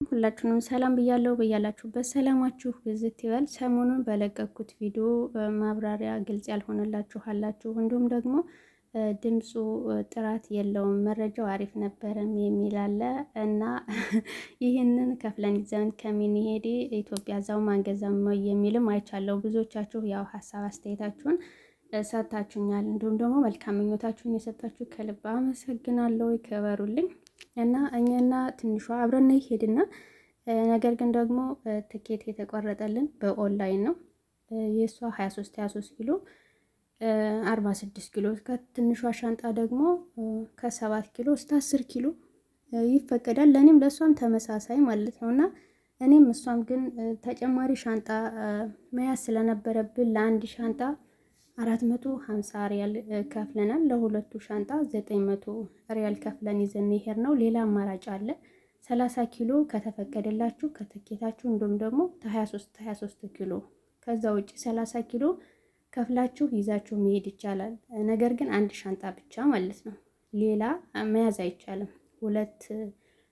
ሁላችሁንም ሰላም ብያለሁ። በያላችሁበት ሰላማችሁ ብዝት ይበል። ሰሞኑን በለቀኩት ቪዲዮ ማብራሪያ ግልጽ ያልሆነላችሁ አላችሁ፣ እንዲሁም ደግሞ ድምፁ ጥራት የለውም መረጃው አሪፍ ነበረም የሚል አለ እና ይህንን ከፍለን ይዘን ከሚንሄድ ኢትዮጵያ እዛው ማንገዛም የሚልም አይቻለሁ። ብዙዎቻችሁ ያው ሀሳብ አስተያየታችሁን ሰጥታችሁኛል። እንዲሁም ደግሞ መልካም ምኞታችሁን የሰጣችሁ ከልብ አመሰግናለሁ። ይከበሩልኝ እና እኛና ትንሿ አብረን ሄድና ነገር ግን ደግሞ ትኬት የተቆረጠልን በኦንላይን ነው። የእሷ 23 23 ኪሎ 46 ኪሎ ከትንሿ ሻንጣ ደግሞ ከ7 ኪሎ እስከ 10 ኪሎ ይፈቀዳል። ለእኔም ለእሷም ተመሳሳይ ማለት ነው እና እኔም እሷም ግን ተጨማሪ ሻንጣ መያዝ ስለነበረብን ለአንድ ሻንጣ 450 ሪያል ከፍለናል። ለሁለቱ ሻንጣ 900 ሪያል ከፍለን ይዘን ይሄድ ነው። ሌላ አማራጭ አለ። 30 ኪሎ ከተፈቀደላችሁ ከትኬታችሁ እንዲሁም ደግሞ ከ23 23 ኪሎ ከዛ ውጭ 30 ኪሎ ከፍላችሁ ይዛችሁ መሄድ ይቻላል። ነገር ግን አንድ ሻንጣ ብቻ ማለት ነው። ሌላ መያዝ አይቻልም። ሁለት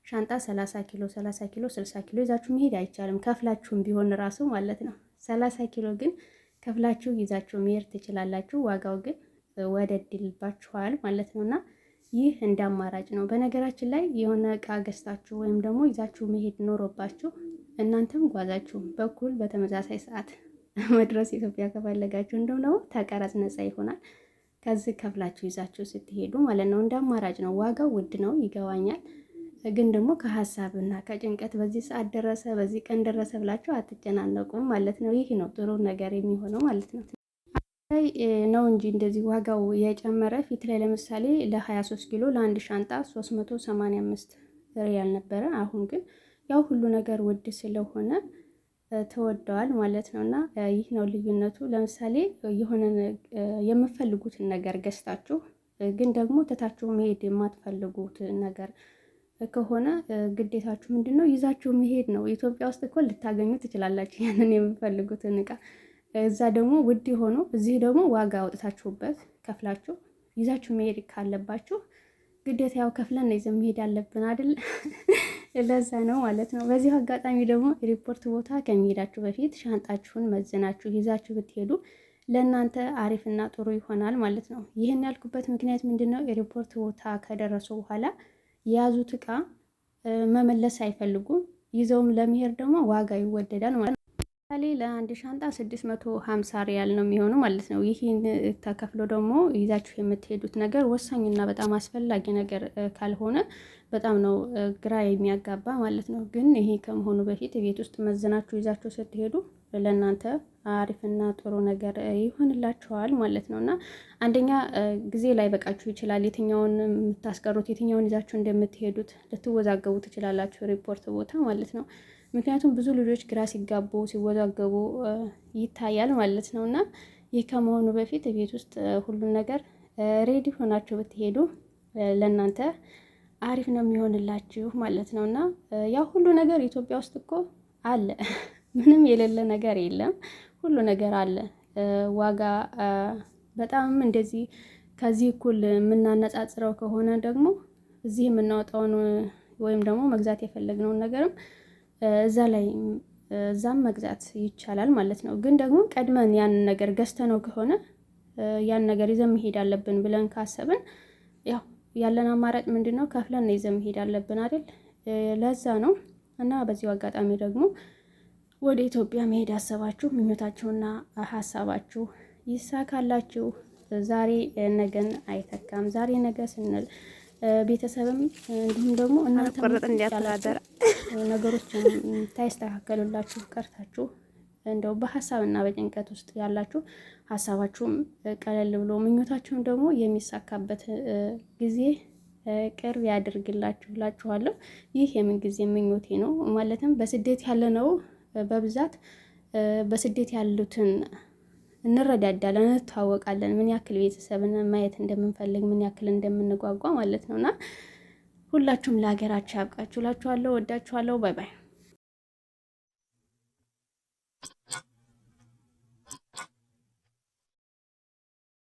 ሻንጣ 30 ኪሎ 30 ኪሎ 60 ኪሎ ይዛችሁ መሄድ አይቻልም። ከፍላችሁም ቢሆን ራሱ ማለት ነው። 30 ኪሎ ግን ከፍላችሁ ይዛችሁ መሄድ ትችላላችሁ። ዋጋው ግን ወደድ ይልባችኋል ማለት ነው እና ይህ እንደ አማራጭ ነው። በነገራችን ላይ የሆነ እቃ ገዝታችሁ ወይም ደግሞ ይዛችሁ መሄድ ኖሮባችሁ እናንተም ጓዛችሁ በኩል በተመሳሳይ ሰዓት መድረስ ኢትዮጵያ ከፈለጋችሁ እንደውም ደግሞ ተቀረጽ ነፃ ይሆናል። ከዚህ ከፍላችሁ ይዛችሁ ስትሄዱ ማለት ነው። እንደ አማራጭ ነው። ዋጋው ውድ ነው ይገባኛል። ግን ደግሞ ከሀሳብና ከጭንቀት በዚህ ሰዓት ደረሰ በዚህ ቀን ደረሰ ብላችሁ አትጨናነቁም ማለት ነው። ይህ ነው ጥሩ ነገር የሚሆነው ማለት ነው ላይ ነው እንጂ እንደዚህ ዋጋው የጨመረ ፊት ላይ ለምሳሌ ለ23 ኪሎ ለአንድ ሻንጣ 385 ሪያል ነበረ። አሁን ግን ያው ሁሉ ነገር ውድ ስለሆነ ተወደዋል ማለት ነው። እና ይህ ነው ልዩነቱ። ለምሳሌ የሆነ የምፈልጉትን ነገር ገዝታችሁ ግን ደግሞ ትታችሁ መሄድ የማትፈልጉት ነገር ከሆነ ግዴታችሁ ምንድን ነው ይዛችሁ መሄድ ነው። ኢትዮጵያ ውስጥ እኮ ልታገኙ ትችላላችሁ ያንን የምፈልጉትን እቃ። እዛ ደግሞ ውድ የሆኑ እዚህ ደግሞ ዋጋ አውጥታችሁበት ከፍላችሁ ይዛችሁ መሄድ ካለባችሁ ግዴታ ያው ከፍለን ነው ይዘን መሄድ አለብን አይደል? ለዛ ነው ማለት ነው። በዚሁ አጋጣሚ ደግሞ ኤርፖርት ቦታ ከመሄዳችሁ በፊት ሻንጣችሁን መዝናችሁ ይዛችሁ ብትሄዱ ለእናንተ አሪፍና ጥሩ ይሆናል ማለት ነው። ይህን ያልኩበት ምክንያት ምንድን ነው? ኤርፖርት ቦታ ከደረሱ በኋላ የያዙት እቃ መመለስ አይፈልጉም። ይዘውም ለመሄድ ደግሞ ዋጋ ይወደዳል ማለት ነው። ለምሳሌ ለአንድ ሻንጣ 650 ሪያል ነው የሚሆነው ማለት ነው። ይህን ተከፍሎ ደግሞ ይዛችሁ የምትሄዱት ነገር ወሳኝና በጣም አስፈላጊ ነገር ካልሆነ በጣም ነው ግራ የሚያጋባ ማለት ነው። ግን ይሄ ከመሆኑ በፊት ቤት ውስጥ መዝናችሁ ይዛችሁ ስትሄዱ ለእናንተ አሪፍና ጥሩ ነገር ይሆንላችኋል ማለት ነው። እና አንደኛ ጊዜ ላይ በቃችሁ ይችላል። የትኛውን የምታስቀሩት የትኛውን ይዛችሁ እንደምትሄዱት ልትወዛገቡ ትችላላችሁ፣ ሪፖርት ቦታ ማለት ነው። ምክንያቱም ብዙ ልጆች ግራ ሲጋቡ ሲወዛገቡ ይታያል ማለት ነው። እና ይህ ከመሆኑ በፊት ቤት ውስጥ ሁሉን ነገር ready ሆናችሁ ብትሄዱ ለእናንተ አሪፍ ነው የሚሆንላችሁ ማለት ነው። እና ያው ሁሉ ነገር ኢትዮጵያ ውስጥ እኮ አለ። ምንም የሌለ ነገር የለም። ሁሉ ነገር አለ። ዋጋ በጣም እንደዚህ ከዚህ እኩል የምናነጻጽረው ከሆነ ደግሞ እዚህ የምናወጣውን ወይም ደግሞ መግዛት የፈለግነውን ነገርም እዛ ላይ እዛም መግዛት ይቻላል ማለት ነው። ግን ደግሞ ቀድመን ያንን ነገር ገዝተነው ከሆነ ያን ነገር ይዘን መሄድ አለብን ብለን ካሰብን ያው ያለን አማራጭ ምንድን ነው? ከፍለን ይዘን መሄድ አለብን አይደል? ለዛ ነው እና በዚሁ አጋጣሚ ደግሞ ወደ ኢትዮጵያ መሄድ ያሰባችሁ ምኞታችሁና ሀሳባችሁ ይሳካላችሁ። ዛሬ ነገን አይተካም። ዛሬ ነገ ስንል ቤተሰብም እንዲሁም ደግሞ እናንተ ነገሮችን ታይስተካከሉላችሁ ቀርታችሁ እንደው በሀሳብና በጭንቀት ውስጥ ያላችሁ ሀሳባችሁም ቀለል ብሎ ምኞታችሁም ደግሞ የሚሳካበት ጊዜ ቅርብ ያድርግላችሁ እላችኋለሁ። ይህ የምን ጊዜ ምኞቴ ነው። ማለትም በስደት ያለነው በብዛት በስደት ያሉትን እንረዳዳለን፣ እንተዋወቃለን፣ ምን ያክል ቤተሰብን ማየት እንደምንፈልግ ምን ያክል እንደምንጓጓ ማለት ነው። እና ሁላችሁም ለሀገራችሁ ያብቃችሁ እላችኋለሁ። ወዳችኋለሁ። bye bye።